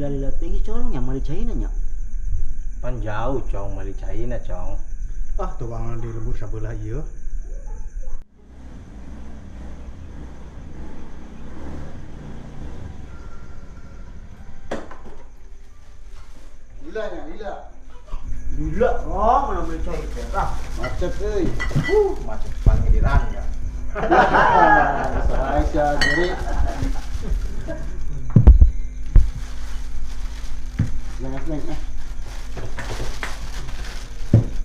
Lila-lila teuing si Corong nya meuli caina nya. Pan jauh, Cong, meuli caina, Cong. Ah, tuh bangun di lembur sabelah ieu. Lila nya, lila. Lila, oh, mana meuli cai teh. Ah, macet euy. Macet paling dirangga. Salah sia jadi. Jangan neng ah.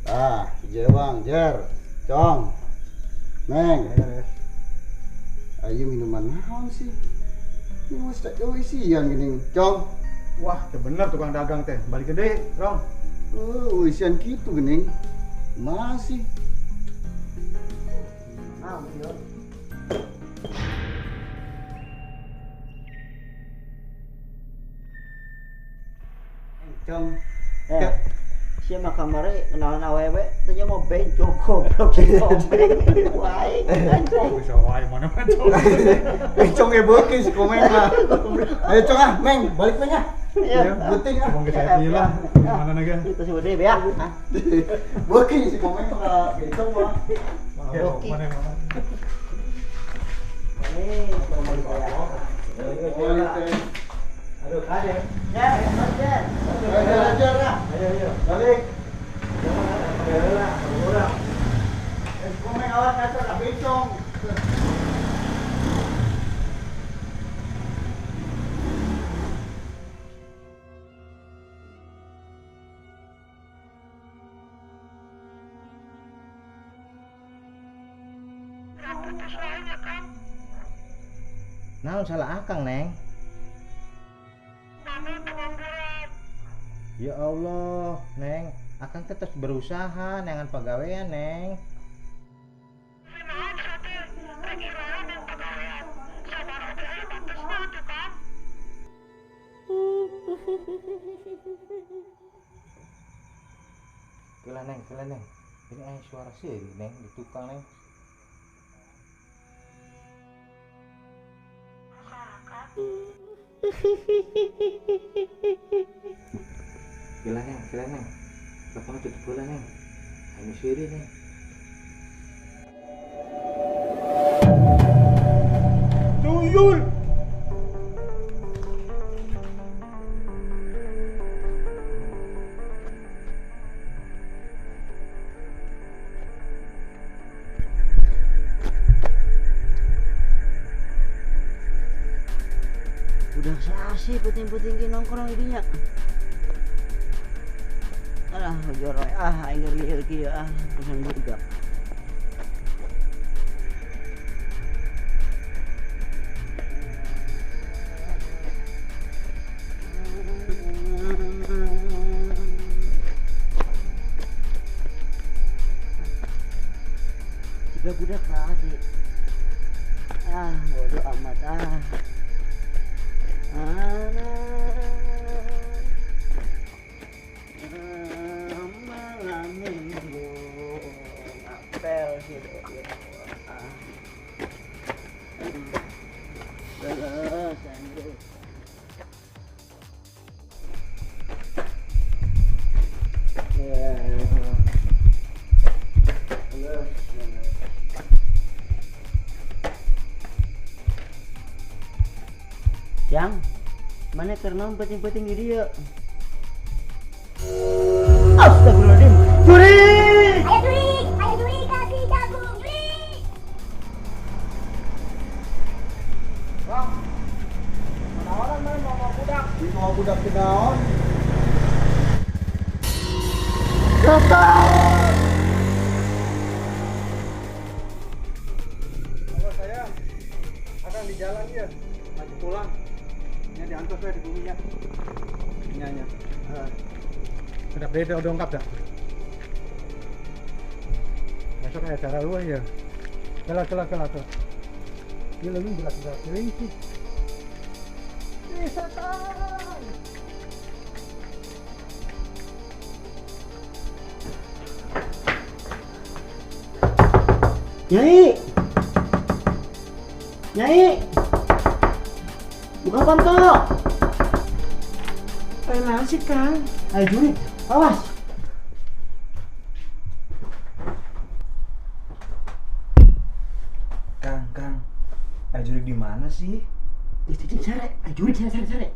Ah, jewang, jer, cong, neng. Ayo minuman naon sih? Ini mesti tak jauh isian gini, cong. Wah, bener tukang dagang teh. Balik gede, Rong. Oh, isian gitu gening. Masih. Ah, iya. Cong. Eh. Sia mah kamari kenalan awewe teh nya mau bencong goblok si Komeng. Wae anjing. Bisa wae mana bencong. Bencong ge beuki si Komeng mah. Ayo Cong ah, Meng, balik Meng ah. Iya, penting ah. Ngomong ke saya lah, gimana naga? Itu sih udah ya. Beuki si Komeng mah bencong mah. Beuki. Mana mana. Aduh, kade. Ya, ya. Ayo, Ayo, ayo. Balik. Orang. Komeng awas ngaca bencong. Naon salah akang, Neng? Ya Allah, Neng, akang tetap berusaha nengan pagawean, Neng. Kela Neng, kela Neng. Ini aya suara sih, Neng, di tukang, Neng. Kela Neng, kela Neng. Lapangan tutup bola Neng. Ayo siri Neng. Tuyul. Udah sasi puting-puting ki nongkrong idinya. Alah, joroy ah, aing lieur kieu ah, pesan budak. Tiga budak tadi. Ah, bodoh amat ah. Malam minggu ngapel gitu. Terus anjir. Yang mana karena penting-penting di dia. Astagfirullahaladzim. Curi! Ayo curi, kasih jagung, curi. Bang, mana orang mana mau budak? Mau budak ke naon? Setan! Halo saya, akan di jalan ya, lagi pulang. Ini diantar saya di buminya. Nya. Sudah beda udah dongkap dah. Besok ada acara lu ya. Kela tuh. Ini lebih berat ini sih. Setan. Nyai. Nyai. Buka pintu. Aya naon sih, Kang? Ayo jurig, awas. Kang, Kang. Aya jurig di mana sih? Cicing sare, ayo jurig sare sare sare.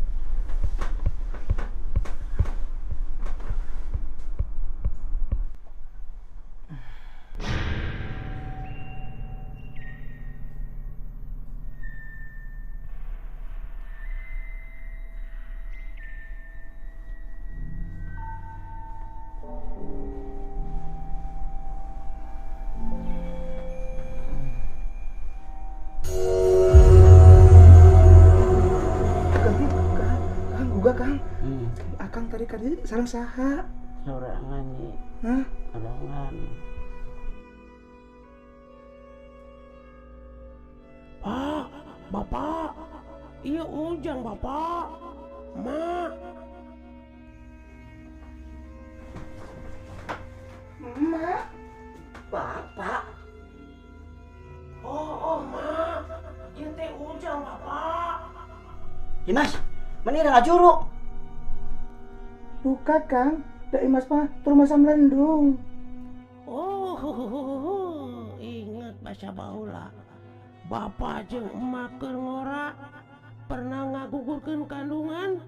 Kang, Akang tadi kadi sareng saha? Sorangan nyi. Hah? Sorangan. Pak, Bapak. Iya Ujang, Bapak. Mak. Mak. Bapak. Oh, Mak. Ieu teh Ujang, Bapak. Dimas, mana ngajuru? Buka, Kang. Da Imas mah tur masa melendung. Oh, ingat bahasa baheula. Bapak jeung emak keur ngora pernah ngagugurkeun kandungan.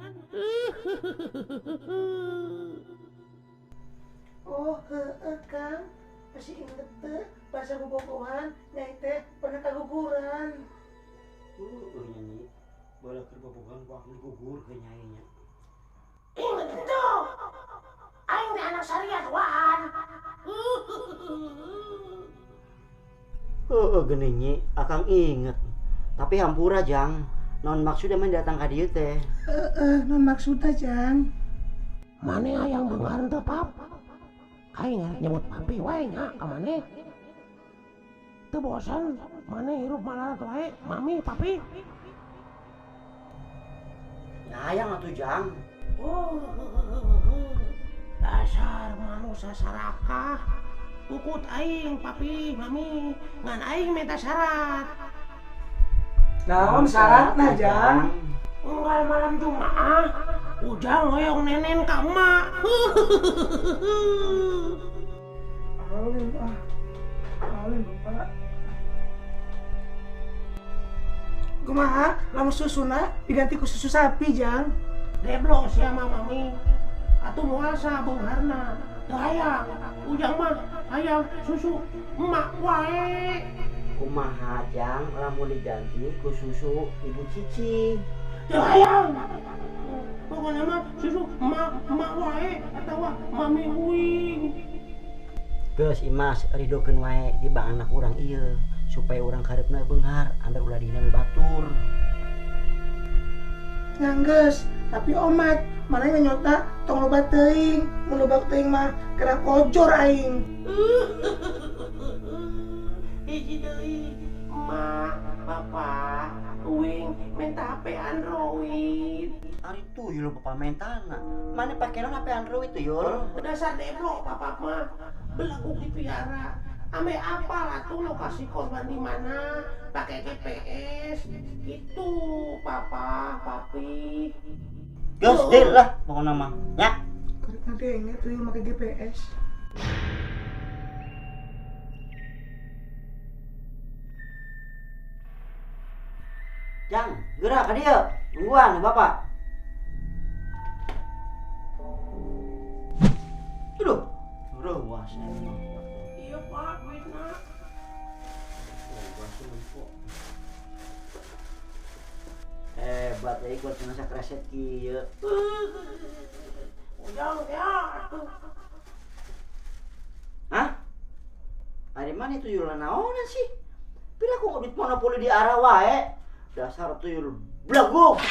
Oh, heeh, Kang. Masih inget teh bahasa bobogohan nyai teh pernah kaguguran. Nyanyi. Bola keur bobogohan ku gugur ke nyainya. Ingat tuh. Aing teh anak syariat waan. Heeh geuning nyi, Akang inget. Tapi hampura Jang, naon maksudna mah datang ka dieu teh? Heeh, naon maksudna Jang? Mane hayang beunghar teu, Pap? Aing arek nyebut papi wae nya ka maneh. Teu bosan maneh hirup malarat wae, mami, papi. Ya hayang atuh Jang. Oh, dasar manusia sarakah. Ukut aing, papi, mami, ngan aing minta syarat. Naon syaratna, Jang? Unggal malam Jumaah, Ujang hoyong nenen ka emak. Alim ah. Alim Bapak. Kumaha lamun susuna diganti ku susu sapi, Jang? Deblo sia mah mami. Atuh moal sabeungharna. Teu hayang, Ujang mah hayang susu emak wae. Kumaha Jang lamun diganti ku susu ibu Cici? Teu hayang. Pokoknya mah susu emak wae atawa mami uing. Geus Imas ridokeun wae di bang anak urang ieu supaya urang kareupna beunghar ambe ulah dihina batur. Nganggeus, tapi omat mana nyota tong loba teuing, mun loba teuing mah kena kojor aing. Hiji deui, emak, bapak, uing minta HP Android. Ari tuyul bapak mentana. Mana pake naon HP Android tuyul? Dasar deblo bapak mah, belaguk dipiara. Ame apal atuh lokasi korban di mana, pakai GPS gitu, papa, papi. Geus deal lah pokona mah. Nya. Karek ngadenge tuyul make GPS. Jang, geura ka dieu. Nungguan bapak. Aduh, reuas emang. Iya Pak, duitna. Hebat ya ikut masa kreset kieu. Ujang ya. Hah? Ari mana tuyul naonan sih? Pira ku duit monopoli di arah wae. Dasar tuyul blaguk.